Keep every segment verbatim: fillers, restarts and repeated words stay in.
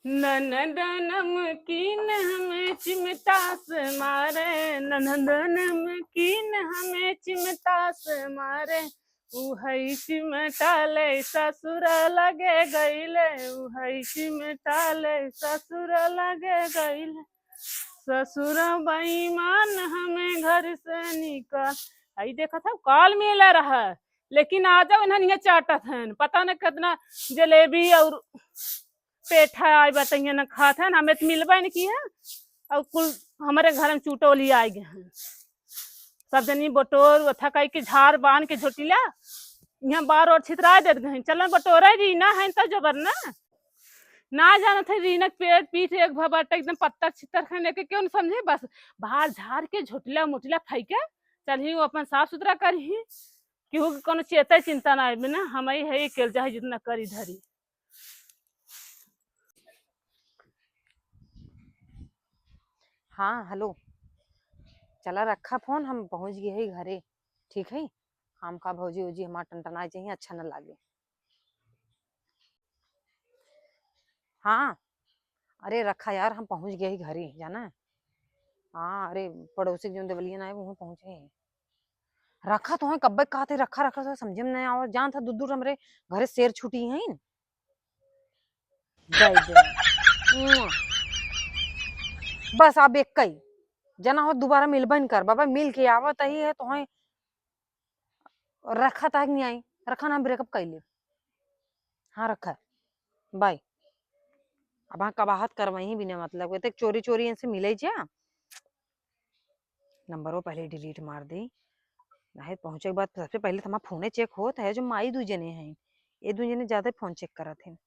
ननद नमकीन हमें चिमटा से मारे, ननद नमकीन हमें चिमटा से मारे, उहई चिमटा ले ससुर लगे गईले, उहई चिमटा ले ससुर लगे गईले। ससुर बेईमान हमें घर से निकाल। आई देखत हौ, काल मेला रहा, लेकिन आ जाओ इन्हन इहाँ चाटत हन, पता न कितना जलेबी और पेठा आई बटैया न खात हन, हमें तो मिलबे न किया। और कुल हमारे घर में चूटोली आए गए हैं, सब जनी बटोर उठा कई के झार बांध के झोटिला, यहाँ बार और छितरा देत गए हैं। चलन बटोरे रीना है तो जबर ना, ना जानत है रीना के पेट पीठ एक भा बाटे एकदम पत्थर छितर खाने के, क्यों न समझे? बस बाहर झार के झोटिला मोटिला खाई के चल ही वो अपन साफ सुथरा कर ही, केहू के कोनो चेता चिंता ना आवे ना, हम ही है अकेल चाहे जितना करी धरी। हाँ, हेलो। चला रखा फोन, हम पहुँच गए ही घरे। ठीक है, हम का भौजी ओजी हमार टनटनाए चाहिए, अच्छा न लागे। हाँ, अरे रखा यार, हम पहुँच गए ही घरे, जाना है? हाँ, अरे पड़ोसी के जो देवलियन आए, वो पहुँच गए ही। रखा तो है, कब्बे कहते रखा, रखा तो समझे में नहीं आवा। जान था दूर दूर हमरे घरे शेर छुटी हैं। दे दे। मुआ। बस अब एक कई जना हो, दोबारा मिलबे न कर। बाबा मिल के आवत ही है तो है, रखा ताक नहीं आई, रखा ना ब्रेकअप कर ले। हाँ रखा, बाय। अब हाँ कबाहत करवाई बिना मतलब के, तक चोरी चोरी इनसे मिले जा। नंबरो पहले डिलीट मार दी। नहीं पहुँचे के बाद सबसे पहले तो हमारा फोने चेक होत है, जो माई दू जने हैं, ये दू जने ज्यादा फोन चेक करत हैं।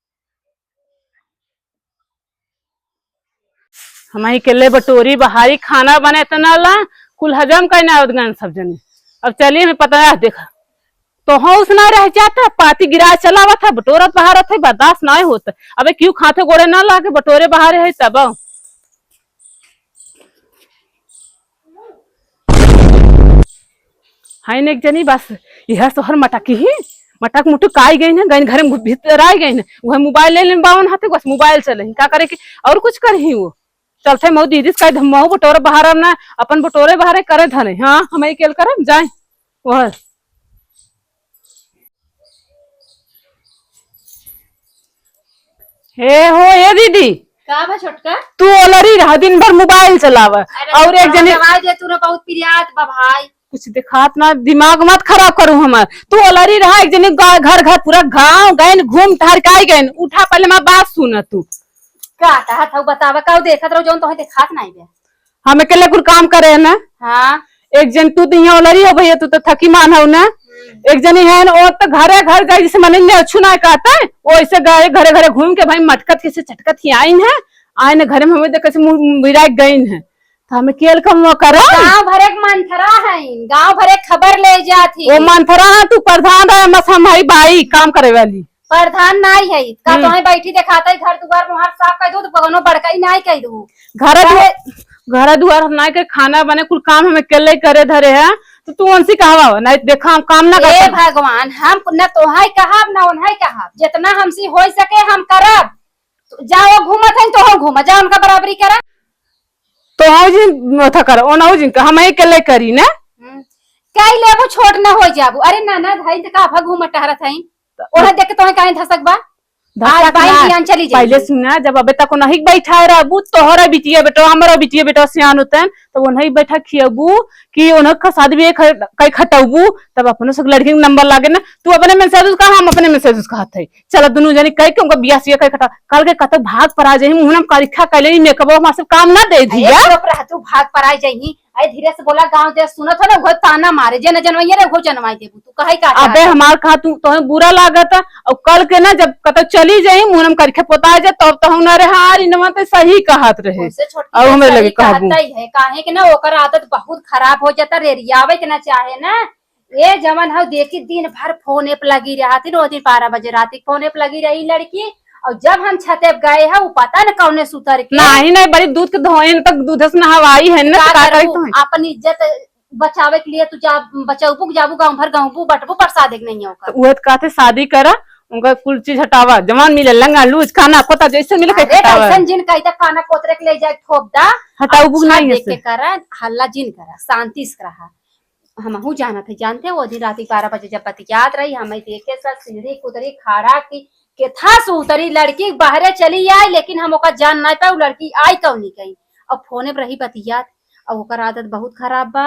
हम ही अकेले बटोरी बहारी, खाना बने इतना ला, कुल हजम कइना आवत गन सब जने। अब चलिए हमें पता है, देखा तो हौस ना रह जाता, पाती गिरा चलावत है, बटोरत बहारत है, बर्दाश्त ना होत। अबे क्यों खाते गोड़े ना लाके बटोरे बहारे है तब। है न एक जनी बस, यह सोहर मटकी ही, मटक मुटुक आई गई है, गई घरे में भीतर आई गई है, वह मोबाइल ले लेन बावन हाथे, बस मोबाइल चले ही, का करे कि और कुछ कर ही वो। चलते मऊ दीदी से कह दे, मऊ बटोरे बहारब ना, अपन बटोरे बहारे करे धरे। हाँ, हम ही केल करब, जाए। वह। हे हो, ए दीदी। का बा छोटका? तू ओलरी रहा, दिन भर मोबाइल चलावा। अरे और एक जनी दवाई दे, तू ना बहुत पिरियात बा भाई। कुछ दिखात ना, दिमाग मत खराब करू हमार। तू ओलरी रहा, एक जनी गा-, घर घर पूरा गांव गइन, घूम टहर के आई गइन। उठा पहले हमार बात सुना तू। का कहत हऊ बतावा, का देखत रहो जौन तोहे देखात नाई बे? हम अकेले कुल काम करे है ना। हाँ। एक जन तू तो यहाँ ओलरी हो भैया, तू तो थकी मान हो ना। हम्म। एक जनी है ना, वो तो घरे घर जाए, जैसे मने ने अच्छू ना कहता है, वो ऐसे गए घरे घरे घूम के भाई मटकत कैसे चटकत ही आइन है, आइन घरे में हमें देख कैसे मुंह बिराक गइन है। तो हमें केल कम वो करो। गांव भरे के मंथरा है, गांव भरे खबर ले जात ही। वो मंथरा है, तू प्रधान रहे, मस हम हई बाई काम करे वाली। प्रधान नाई है, का हम्म। तोहे बैठी देखात है, घर दुआर मोहार साफ कर दू, तो कौनो बड़काई नाई कर दू। घर काहे? दु-, घर दुआर हम नाई के, खाना बने, कुल काम हम अकेले करे धरे है, तो तू उनसे कहवा हो? नाई देखा हम काम ना ए करते। भगवान, हम न तोहे कहब, न उन्हें कहब, जितना हमसे हो सके हम करब। जाओ घूमत है, तो हो घूम, जाओ उनका बराबरी करा। तो हौ जिन माथा कर, ओनहु जिन का, हम अकेले करी ना। हम्म। कई लेबू छोट ना हो जाबू। अरे ननद है, त का भा घूम टहरत है? त ओहे देख के तोहे काहे धसक बा? धसक आज बाई ना। ध्यान चली जाई। पहले सुना, जब अबे तक ओनही के बैठा रहबू, तोहरा बिटिया बेटो, हमरा बिटिया बेटो सियान होतन, तब ओनही बैठा खियबू कि ओनही का शादी भी ख-, कई खटबू, तब अपनो से लड़की के नंबर लागे ना। तू अपने में से कहा, हम अपने में से कहा थे। चला दुनू जनी कह के उनका बियाह सिया कह कटा, कल के कतौ भाग पर आ जाही, मुंह में करिखा कइले ही मेकअप हमार सब काम ना दे दिया। अरे चुप रह तू, भाग पर आ जाही। अरे धीरे से बोला, गांव देश सुनत हो ना, वो ताना मारे, जे न जनवाइए रे, वो जनवाई देबू। तू कहे का अबे चाहत है? हमार कहा तू, तोहे बुरा लागत है, और कल के ना जब कतौ चली जाही, मुंह में करिखा पोता जाए, तब तो हम ना रहे, हार इनवा ते सही कहत रहे। उनसे छोटकी और तो हमें सही लगे कहबू। कहत ही है, काहे के ना ओकर आदत बहुत खराब हो जाता, रेरियावे के ना चाहे ना। ए जवन हौ देखी दिन भर फोने पे लगी रहती, रोज दिन बारह बजे रात के फोने पे लगी रही लड़की। और जब हम छते पे गए हैं, वो पता न कौने सुतर के। नहीं, नहीं, बड़ी दूध के धोए हैं, तक दूध से नहवाई है ना, का तो का करी करबू? तो है। अपन इज्जत बचावे के लिए तू जा, बचौबू, जाबू गाँव भर गहूबू, बटबू, प्रसाद एक नहीं होकर। तो उहे तो कहते शादी करा, उनका कुल चीज हटावा, जवान मिले, लंगा, लूज, काना, कोता, जैसे मिले, अरे, हटावा। कैसन जिन कही त काना कोतरे के ले जाए, ठोक दा। हटाऊ बुक अच्छा, नहीं है देख के से। करा, हल्ला जिन करा, शांति से रहा। हमहू जानत है, जानते हो, वो दिन रात बारह बजे जब बतियात रही, हमें देखे सब सीढ़ी कुदरी खड़ा की, केथा से उतरी, लड़की बहरे चली आई, लेकिन हम ओका जान नहीं पाए, वो लड़की आई कौनी कहीं। अब फोने पर रही बतियात, अब ओकर आदत बहुत खराब बा,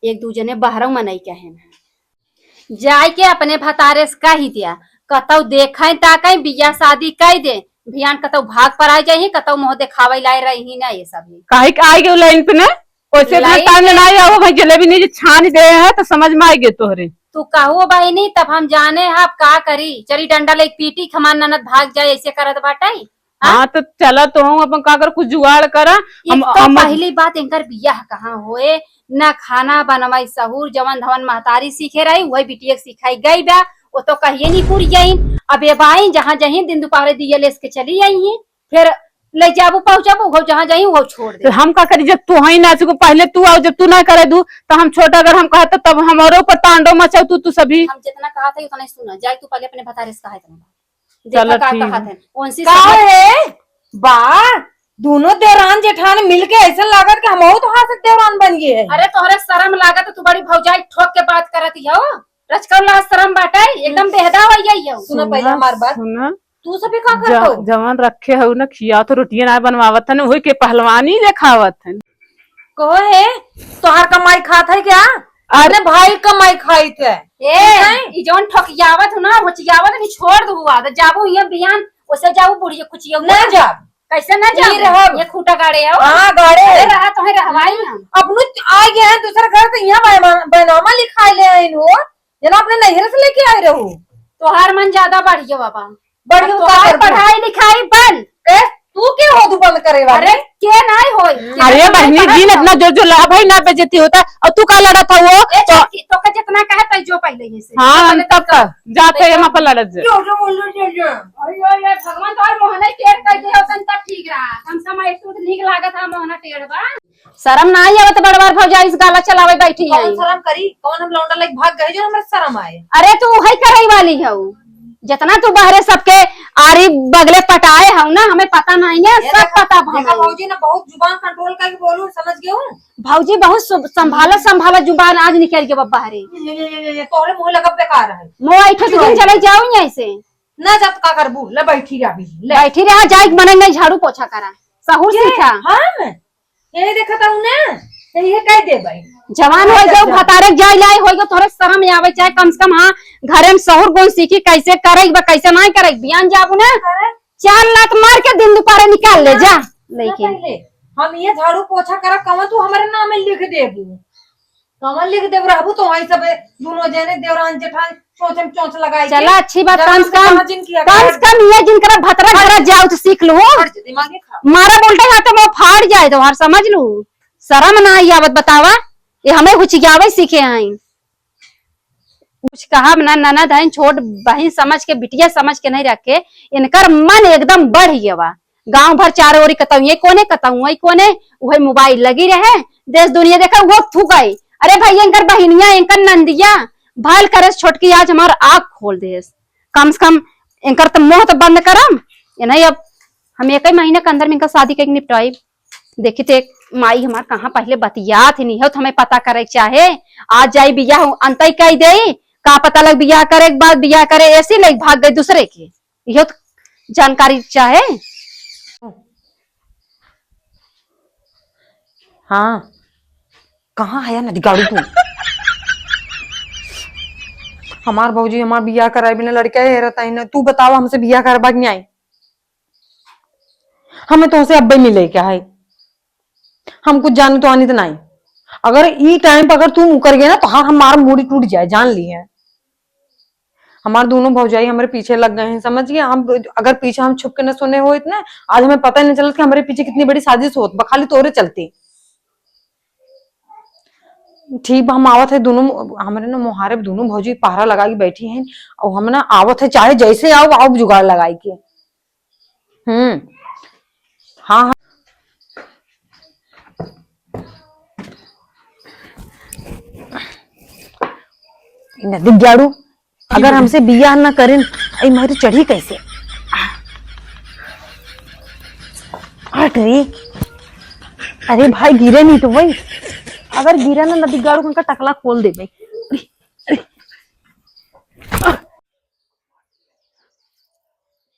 एक दू जने बहरऊ मनई कहे ना। जाए के अपने भतारे से कही दिया, कतौ देखे ताके बियाह शादी कई दे, भियान कतौ भाग पर आ जाई, कतौ मुँह देखावे लाए रही ना ये सब ही। काहे के आई गयो लाइन पे ना? वैसे इतना लाइन टाइम पे ना आओ भाई, जलेबी नहीं जे छान दे है तो समझ में आई गए तोहरे। तू कहू बहिनी, तब हम जाने हैं अब का करी, चली डंडा ले पीटी, हमार ननद भाग जाए, ऐसे करत बाटे। हाँ? हाँ, तो चला तो हूँ, अपन का कर कुछ जुगाड़ करा। एक हम, तो हम पहली बात, इनकर बियाह कहाँ होए, ना खाना बनवाई सहूर, जवन धवन महतारी सीखे रही, वही बिटिया के सिखाई गई बा, वो तो कहिए नहीं पूरी गई। अब ये बाई जहाँ जहीं दिन दोपहरे दिया लेस के चली आई हैं, फिर ले जाबू पहुँचाबू, वो जहाँ जाई वो छोड़ दे। तो हम का करी, जब तू हई ना, चुको पहले तू आओ, जब तू ना करे दू, तो हम छोटा अगर हम कहत, तब हमारे ऊपर तांडव मचाओ तू, तू सभी। हम जितना कहा था उतना ही सुना जाए, तू पहले अपने भतारे से कहा इतना। देखा चलो का ठीक कहत है। है। उनसे का समझ है? बा, दोनों देवरान जेठान मिलके ऐसा लागत कि हमहू तोहार से देवरान बन गए हैं। अरे तोहरे शर्म लागत, तू बड़ी भौजाई ठोक के बात करत हो। रचकौला शर्म बाटे, एकदम बेहदा हो गई हो। सुना पहले सुना, हमार बात। सुना। तू सभी का ज-, करत हो? जवन रखे हो ना खिया तो रोटियां ना बनवावत है, वही के पहलवानी देखावत है। कहो हे, तोहार कमाई खात है क्या? अरे अपने भाई कमाई खाइत है। ए, नहीं? ई जौन ठोकियावत हो ना, होचियावत नहीं, छोड़ दो हुआ, तो जाबू ये बियान, उसे जाबू बुढ़िया कुचिया ना हुआ। जा। कैसे ना ई जाबू? रहब। ये खूटा गाड़े हो। हाँ, गाड़े अरे है। रहा तो है, रहवाई हम। अपनू आ गए हैं दूसरे घर से, यहाँ बैमा-, बैनामा लिखाए ले आइन हो, जना अपने नैहर से लेके आए रहू। तोहार मन ज्यादा बढ़िया बाबा। बढ़िया अब का तोहार करबू? पढ़ाई लिखाई बंद। ए, तू के हो तू बंद करे वाली? अरे, के नाई होई? अरे, के बहिनी, पढ़ाई दिन लिखाई? इतना जोर जोर लड़ा, भाई, ना बेइज्जती होता, और तू का लड़ा था वो? ए, तो छोटकी, तोके जितना कहे, तै जो पहले ही से। हाँ, पहले तब तू का, जाते हैं, हम अपन लड़त जे। जो, जो, जो, जो, जो। अरे, अरे, भगवान, तोहार मोहना ही टेढ़ कर दे होतन, तब ठीक रहा। कम से कम एक सूट नीक लागत है, मोहना टेढ़ बा। शर्म ना आई आवत, बड़ बड़ भौजाई से गाला चलावे बैठी कौन है। शर्म करी? कौन हम लौंडा लेके भाग गए जो हमरा शर्म आए? अरे, तू वही करई वाली हऊ। जितना तू बहरे सबके आरी बगले पटाए हऊ ना, हमें पता नहीं है, ये सब देखा, पता देखा भा। भौजी ना, बहुत जुबान control करके बोलू, समझ गए हूँ। भौजी बहुत सु-, संभालत संभालत जुबान आज निकल गए बा बहरे। ये, ये, ये, ये, ये तोहरे मुँह लगा बेकार है। मुँह ऐठे से दिन चले जाऊ यहीं से। ना जा तो का करबू, ले बैठी रह अभी, ले। बैठी रहा, जाए के मने नहीं, झाड़ू पोछा करा, सहूर ये सीखा। हम? ये देखा था उन्हें, तो ये कह दे भाई। जवान हो जाओ, भतारे जाए लाए हो गो, तोहरे शर्म आवे, चाहे कम से कम, हाँ, घरे में सहूर गुण सीखी, कैसे करे बा, कैसे नहीं करे, बियान जाबू ना, अरे। चार लात मार के दिन दोपहरे निकाल ले, जा, ना लेके। पहले हम ये झाड़ू पोछा करा, कवन तू हमारे नाम में लिख देबू? कवन लिख देबू? रहबू तो वहीं सब दोनों जने देवरान जेठान चोंच में चोंच लगाई के। चला, अच्छी बात, जरा कम से हमसे कम, कहा जिन किया कम कर। से कम ये जिनकरा भतरा हट। घरा जाओ तो सीख लो। हट, दिमाग नहीं खराब। मारा उल्टे हाथ में फाड़ जाए तो हर समझ लो। शर्म ना आई आवत बतावा, ये हमें हुचियावे सीखे हैं। कुछ कहब ना, ननद हईन, छोट बहिन समझ के, बिटिया समझ के नहीं रखे। इनकर मन एकदम बढ़ गया बा। गांव भर चारों ओरी कतहुए कोने, कतहुए कोने, उहे मोबाइल लगी रहे, देश दुनिया देखा, वो थूक आई। अरे भाई, इनकर बहिनिया, इनकर नंदिया, भल करे छोटकी आज हमार आँख खोल देस। कम से कम इनकर तो मुंह तो बंद करम। ये नहीं, अब हम एक ही महीने के अंदर में इनका शादी करके निपटाई। देखी तो एक माई हमार कहाँ पहले बतियात ही नहीं हो, तो हमें पता करे के चाहे। आज जाई बियाह अंतई कई देई, का पता लग बियाह करे के बाद बियाह करे ऐसी लग भाग गई दूसरे के। इहो तो जानकारी चाहे। हाँ, कहाँ है नदी गाड़ू तू? हमार भौजी हमार बियाह कराए बिना लड़का हेरत आई ना। तू बतावा, हमसे बियाह करबा कि नहीं? हमें तोहसे अब्बे मिले के है, हम कुछ जाने तो आनी तो नहीं। अगर ई टाइम पर अगर तू मुकर गए ना तो हाँ, हमार मूड़ी टूट जाए, जान ली है। हमार दोनों भौजाई हमरे पीछे लग गए हैं, समझ गए? हम अगर पीछे हम छुप के न सुने हो इतने, आज हमें पता ही नहीं चलत कि हमरे पीछे कितनी बड़ी साजिश होत बा, खाली तोरे चलते। ठीक बा, हम आवत है दोनों, हमरे ना मोहारे दोनों भौजी पहरा लगा के बैठी हैं, और हम ना आवत है, चाहे जैसे आओ, आओ जुगाड़ लगाई के। हम्म, हाँ, हाँ। नदी गाड़ू, अगर हमसे बियाह ना करें, अरे मारी चढ़ी कैसे? हट रे। अरे भाई, गिरे नहीं तो वही। अगर गिरा ना, नदी गाड़ू का टकला खोल दे भाई।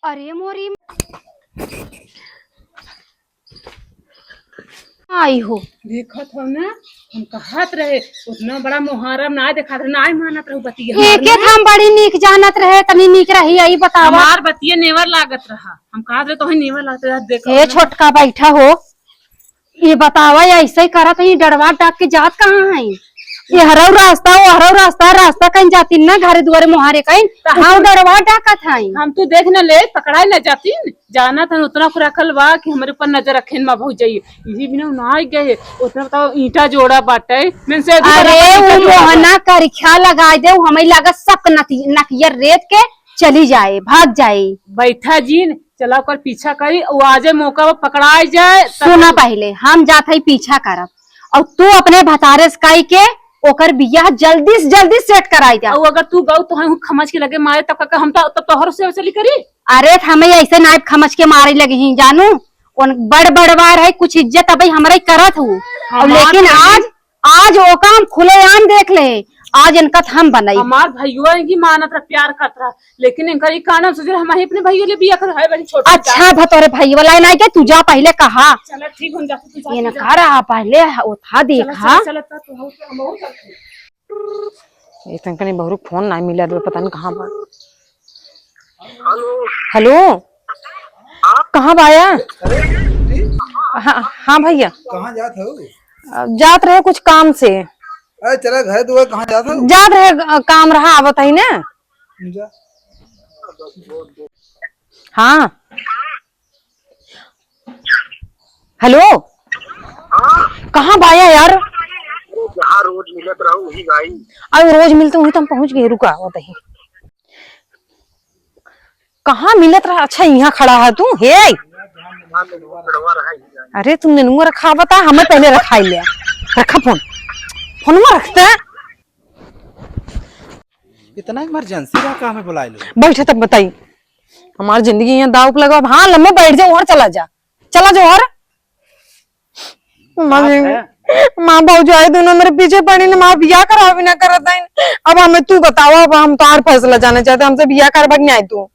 अरे मोरी। आई हो। देखत हो ना, हम कहत रहे, उतना बड़ा मोहारा ना देखात रहे, ना मानत रहू बतिया हमार एके ना। हम बड़ी नीक जानत रहे, तनी नीक रही, आई बतावा। हमार बतिया नेवर लागत रहा, हम कहत रहे तोहे नेवर लागत रहा, देखो हे ना। छोटका बैठा हो, ये बतावा, ये ऐसे ही करत है, ये डरवा डाक के जात कहाँ है? ये हरौ रास्ता, वो हरौ रास्ता, रास्ता कहीं जाती ना, घरे दुआरे मोहारे कहीं, तो हम हम डरवा डाकत है। हम तो देख न ले, पकड़ाई न जाती, जानत हन उतना कुराकल बा कि हमरे ऊपर नजर रखेन मा भौजाई। यही बिना ना आइ गए, उतना बताओ ईंटा जोड़ा बाटे, मैंने से अभी अरे, बराबर ईंटा वो जोड़ा बा। मोहना करिखा लगाइ दे, हमें लागत सब नती-, नकिया रेत के चली जाए, भाग जाए। बैठा जीन, चला ओकर पीछा करी, वो आ जाए मौका पर पकड़ाई जाए, तब सुना हम पहिले, हम जात हई पीछा करब, और तू अपने भतारे से कही के ओकर बियाह जल्दी से जल्दी सेट कराई दे। और अगर तू गऊ तो हम खमच के लगे मारे, तब का हम तो, तो तोहर से चली करी? अरे, त हमें ऐसे नाइफ खमच के मारे लगे ही, जानू। उन बड़ बड़वार है, कुछ इज्जत अबे हमरे करत हूँ। और हमार लेकिन भाई आज, आज ओका हम खुलेआम देख ले, आज इनका त हम बनाई। हमार भइयो इनकी मानत रहा, प्यार करत रहा, लेकिन इनकर ई कान हम सोचे हम ही अपने भइयो ले बिया कर, है बड़ी छोटी अच्छा, जात। भ तोरे भइयो वाला नहीं के, तू जा पहिले कहा। चला ठीक, हम जाते, तू जा, ये तू ना जा। कह रहा पहिले, उठा चला, देखा। चला, चला, चला, तू हो, हम हो चलते। ये तनका नहीं, बहुरू फोन ना मिला रे, पता नहीं कहाँ बा। हेलो। हेलो। हाँ? कहाँ बाया? अरे, जी? हाँ, हाँ भैया। कहाँ जात हो? अ, जात रहे कुछ काम से। अरे चला घर दुआर, कहाँ जात हो? जात रहे, अ, काम रहा, आवत ही ना। जा। हाँ। हेलो। हाँ। कहाँ बाया यार? अरे जहाँ रोज मिलत रहू वही भाई। अरे रोज मिलते वही तो हम पहुँच गए, रुका आवत ही। कहाँ मिलत रहा? अच्छा, यहाँ खड़ा है तू? हे, अरे, तू नेनुआ रखा, बता, हमें पहले रखाई ले। रखा फोन, फोनवा रखते। इतना इमरजेंसी रहा का हमें बुलाए लो? बैठे तब बताई, हमार जिंदगी यहाँ दाव पे लगा। अब हाँ, लम्बा बैठ जा, उहर चला जा, चला जा उहर। माँ, बात है। माँ, भौजाई दोनों मेरे पीछे पड़ी ने, माँ, बियाह करावे ना करत है। अब हमें तू बतावा, अब हम तोहार फैसला जाने चाहते, हमसे बियाह करबा कि नहीं तू?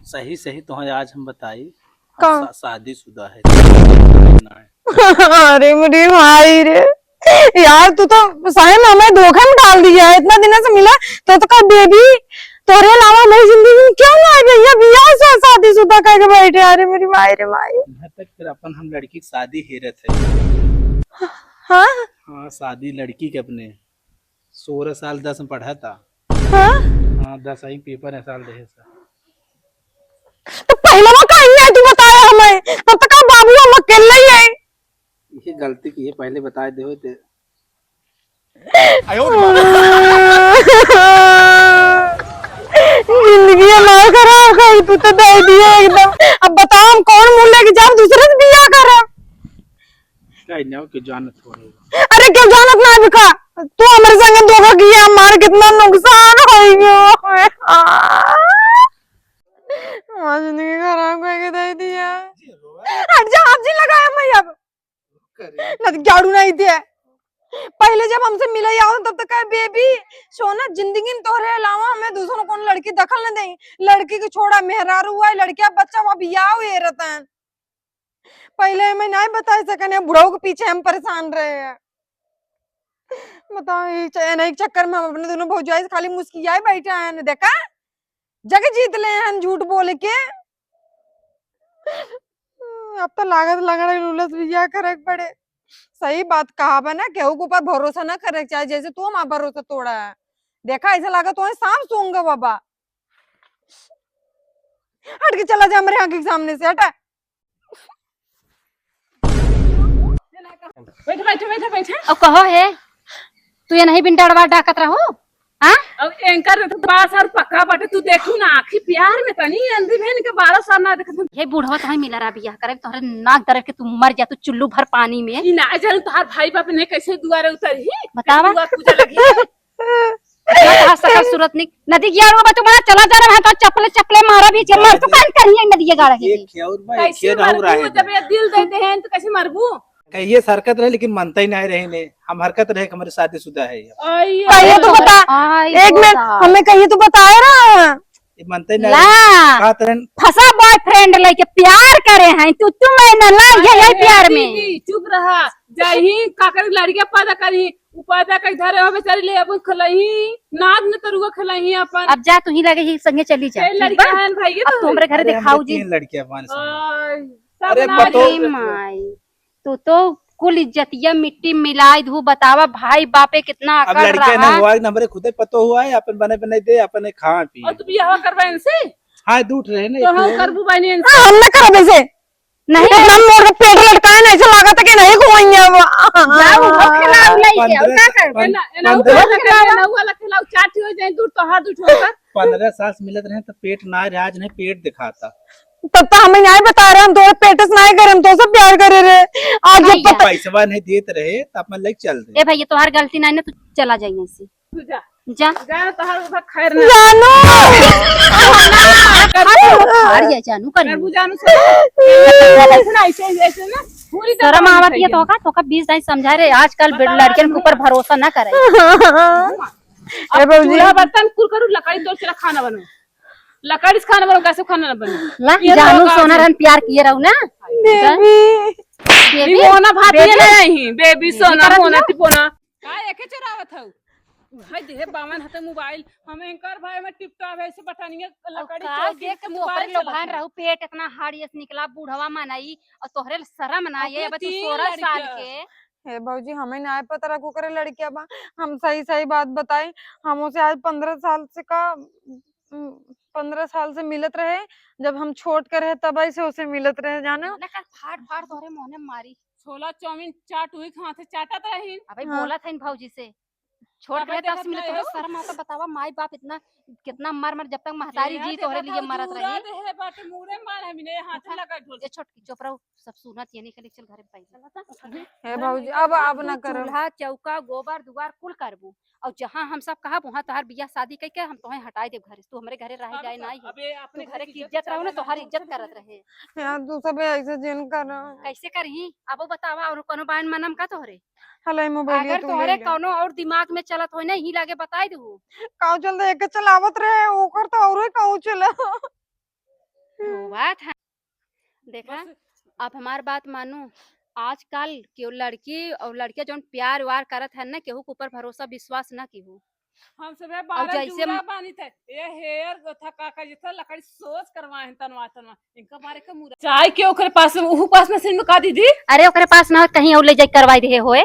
सही सही तोहे आज हम बताई, का? हम शा-, शादीशुदा है, ना है। अरे मेरी माई रे, यार तू तो सही में हमें धोखे में डाल दिया है। इतना दिन से मिला तो, तो का बेबी तोरे अलावा हमारी जिंदगी में क्यों आ गई है? बियाह से शादीशुदा कह के बैठे। अरे मेरी माई रे माई। यहाँ तक फिर अपन हम लड़की की शादी हेरत है। हाँ? हाँ, शादी लड़की के अपने। सोरह साल दस में पढ़ा था। हाँ? हाँ, दसवीं पेपर है साल देहे सा। तो पहले वो कहीं नहीं तू बताया हमें, तब तक बाबू हम अकेले ही है। ये गलती की है, पहले बताए दे होते। जिंदगी हमार खराब कर तू तो दे दिए एकदम। अब बताओ हम कौन मुँह लेके जाब दूसरे से बियाह करब? काहे ना के जानत हो रे। अरे क्यों जानत ना बिका? तू हमरे संगे धोखा किया, हमार कितना नुकसान हो गयो। हमार जिंदगी खराब करके दे दिया। हट जा, हाथ जी लगाया मैं अब। करे। ना तो झाड़ू नहीं दे। पहले जब हमसे मिले आओ तब तो कहे, "बेबी, सोना, जिंदगी में तोहरे अलावा हमें दूसरों कौन लड़की दखल न देई। लड़की के छोड़ा, मेहरारू हुआ है, लड़किया बच्चा हुआ, बियाह हुए रहता है।" पहले हमें नहीं बता सके, बुढ़ऊ के पीछे हम परेशान रहे हैं। बताओ, ये च-, एना एक चक्कर में हम अपने दोनों भौजाई से खाली मुस्कियाए बैठे हैं, देखा? जग जीत ले हैं झूठ बोल के। अब तो लागत लंगड़ा लूलस बियाह करे के पड़े। सही बात कहा बा ना, केहू के ऊपर भरोसा ना करे के चाहे, जैसे तू हमारा भरोसा तोड़ा है। देखा, ऐसा लागत तोहे सांप सूंघ गवा बा। हट के चला जा हमरे आँखी के सामने से, हटा। बैठ, बैठ, बैठ, बैठ। अब कहो हे, तू ये नहीं बिन डरवा डाकत रहो, हाँ? अब एंकर तो बारह साल पक्का बाटे, तू देखू ना, आखिर प्यार में तनी अंधी बहन के बारह साल ना देखत हूँ। ये बुढ़वा तो ही मिला रहा बियाह करे, तोहरे नाक दरद के तू मर जा, तू चुल्लू भर पानी में। ई ना जान तोहार भाई बाप ने कैसे दुआरे उतरी, बतावा। दुआ पूजा लगी। ना तोहार सकल सूरत निक। नदी गिया रो बा, तुम्हारा चला जा रहा है, तो चपले, चपले मारा भी, जब मर तो कान करिए नदी गाड़ा के। एक खेउर बा, एक कैसे खेउर मरबू? रहे। जब ये दिल देते हैं, तो कैसे मरबू? कहिए हरकत रहे, लेकिन मनता ही नहीं रहे ने। हम हरकत रहे कि हमारे शादीशुदा है ये। आई कहिए तो बता। आई एक मिनट, हमें कहिए तो बताए ना। ये मनता ही नहीं ला। रहे। कहा तरन। फंसा बॉयफ्रेंड लेके प्यार करे हैं, तू, तू मैं न ला, ये, यही अरे प्यार में। दीदी, चुप रहा। जाही, का करी, लड़के पैदा करी, उ पैदा करी, धरे हो बेचारी, ले अब खलही, नाद न तरुआ खलही अपन। अब जा, तू ही लगे ही संगे चली जा, ए, ठीक लड़का बा? है भाई, ये अब तो तू हमरे घरे अरे, हम दिखाऊ लोग जी। तीन लड़के हैं हमारे साथ। ओए, सब अरे, नाद पतो ए माई, तू तो कुल इज्जतिया मिट्टी मिलाई दू। बतावा, भाई बापे कितना अब अकड़ लड़के ना रहा। हुआ, एक नंबर खुदे पतो हुआ है, अपन बने बनाई दे, अपन खाए पिए। और तू बियाह करबा इनसे? हाँ, दूठ रहे ना, तो एक हम लोग। करबू बहनी इनसे। हाँ, हम ना करब इसे। नहीं। इतना मोर के पेट लटकाए ना, ऐसे लागत है कि नहीं कोई है वो। जाओ, वो खिलाओ नहीं के, और का करबे? पन-, ना, ना, पन्द्रह वो खिलाओ, ना, वो खिलाओ, चाटी हो जाए, दूर तो हाथ उठो कर। पन्द्रह साल से मिलत रहे तो पेट ना, आज नहीं पेट दिखाता। तब तो हमें नहीं बता रहे, हम तोरे पेट से नहीं करे, हम तो से प्यार करे रे। आज जब नहीं, पता पैसवा नहीं देत रहे, तो अपन लेके चल रहे। ए भाई, ये तोहार गलती नहीं ना, तू चला जाइए इसे। तू जा। जा। जा, तोहार उधर खैर ना। जानू। अरे, जानू कर। जानू से। ऐसे ना, ऐसे, ऐसे ना, पूरी तरह शर्म आवत है तोका, तोका बीस दाई समझा रहे, आजकल बता लड़कियन के ऊपर भरोसा ना करे। ए अब भौजी। चूल्हा बर्तन कुल करू, लकड़ी तोड़ के खाना बनाओ। लकड़ी से खाना बनाओ, गैस से खाना ना बनाओ। ला, ये जानू लोग सोना आज रहन प्यार किए रहू ना। बेबी। बेबी, मोना भात ये बेबी। नहीं, बेबी बेबी सोना, करत मोना हो? तिपोना। का एके चोरावत हऊ? भाई देहे बावन हते मोबाइल, हम एंकर भाई में टिपटॉप है, ऐसे बटनिया लकड़ी का चौकी देख के से तू मोबाइल ओकरे चलावत लोभान हऊ। रहू, पेट इतना हाड़ी से निकला, बूढ़वा मनई, और तोहरे शर्म ना आए, अपने अब तू तीन सोरह साल लड़किया। के। हे भौजी, हमें ना पता रखू करे लड़किया बा, हम सही सही बात बताई, हम उसे आज पन्द्रह साल से का, उम, पन्द्रह साल से मिलत रहे, जब हम छोट के रहे तब ऐसे उसे मिलत रहे, जाना। ना कर फाड़ फाड़ तोहरे मोहने मारी। छोला चाउमीन चाट हुई हाथे चाटत रही। अबे हाँ। बोलत हईन भौजी से। छोट तबे रहे तब देखत से मिलत रहे। तोहरे शर्म आता, बतावा माई बाप इतना कितना मर मर जब तक महतारी जी तोहरे लिए मरत रही। देहे बाटे मुड़े मार हमी ने हाथे लगा ढोल। ए छोटकी चुप रहो, सब सुनत ये नहीं कली चल घरे पाई। हे भौजी, अब, अब ना करो। चूल्हा चौका गोबर दुआर कुल करबू। और जहाँ हम सब कहब, वहाँ तोहार बियाह शादी कइके हम तोहे हटाई देब घरे से। तू हमरे घरे रहे जाए ना ही। तू घरे की इज्जत रहो ना, तोहार इज्जत करत रहे। यार, तू सब ऐसे जिन कर। कैसे करही? अब वो बतावा, और कोनो बायन मनम का तोहरे? हलाई मोबाइल अगर तोहरे कोनो और दिमाग में चलत होई ना, यही लागे बताई देहू। काऊ चलते एक चलावत रहे, ओकर तो औरो काऊ चला। वो बात है। देखा, बस। अब हमार बात मानू, आजकल केहू लड़की और लड़किया जौन प्यार व्यार करत है ना, केहू के ऊपर भरोसा विश्वास ना कीहू। हम सब है और बारह जैसे जूड़ा म- बानी थे, ये हेयर गोथा का का जितना लकड़ी सोच करवाए हैं तनवा तनवा, इनका मारे के मुरा। चाय के ओकरे पास, उहु पास मशीन में का दीदी? अरे ओकरे पास ना हो, कहीं और ले जाके करवाई दे होए।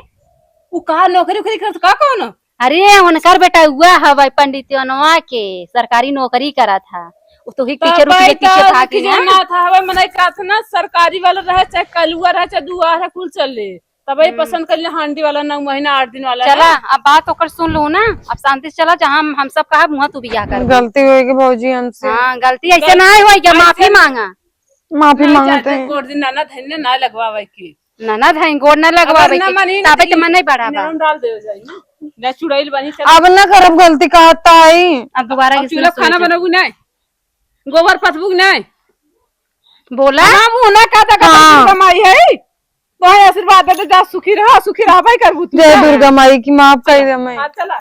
उ का नौकरी उकरी करत का कौन? अरे, उनकर बेटा हुआ हवाई पंडित अनवा के सरकारी नौकरी करत हा। उ तो ही तब पीछे रुक गए, पीछे तो भाग गया। ना था, हवाई मनई का था ना, सरकारी वाला रहे, चाहे कलुआ रहे, चाहे दुआर है, कुल चल ले। तब ही हम्म। पसंद कर ले हांडी वाला, नौ महीना, आठ दिन वाला चला, रहे। अब बात ओकर सुन लो ना, अब शांति से चला, जहाँ हम, हम सब कहा, वहाँ तू बियाह कर। गलती होई गई भौजी हमसे। हाँ, गलती ऐसे गलती ना होई, क्या माफी ऐसे मांगा। माफी नहीं, मांगते चाहते हैं। गोड़ दिन ना, ना धन्य ना लगवावे की। ननद है, गोड़ न लगवावे अब ना के, मनी, ताबे तो नहीं, मन नहीं बढ़ा बा। नरम डाल दे जाई ना। जा चुड़ैल बनी, चल। अब ना करब गलती, कहत आई। अब दोबारा अब इसमें चूल्हा खाना सोचो। बनबू नहीं, गोबर पथबू नहीं। बोला? ना मुंह ना कहता, कहता हाँ। दुर्गा माई है। तो है आशीर्वाद दे दे, जा सुखी रहा, सुखी रहबे करबू तू जय ना। दुर्गा माई की माफ कर दे मैं। हाँ, चला।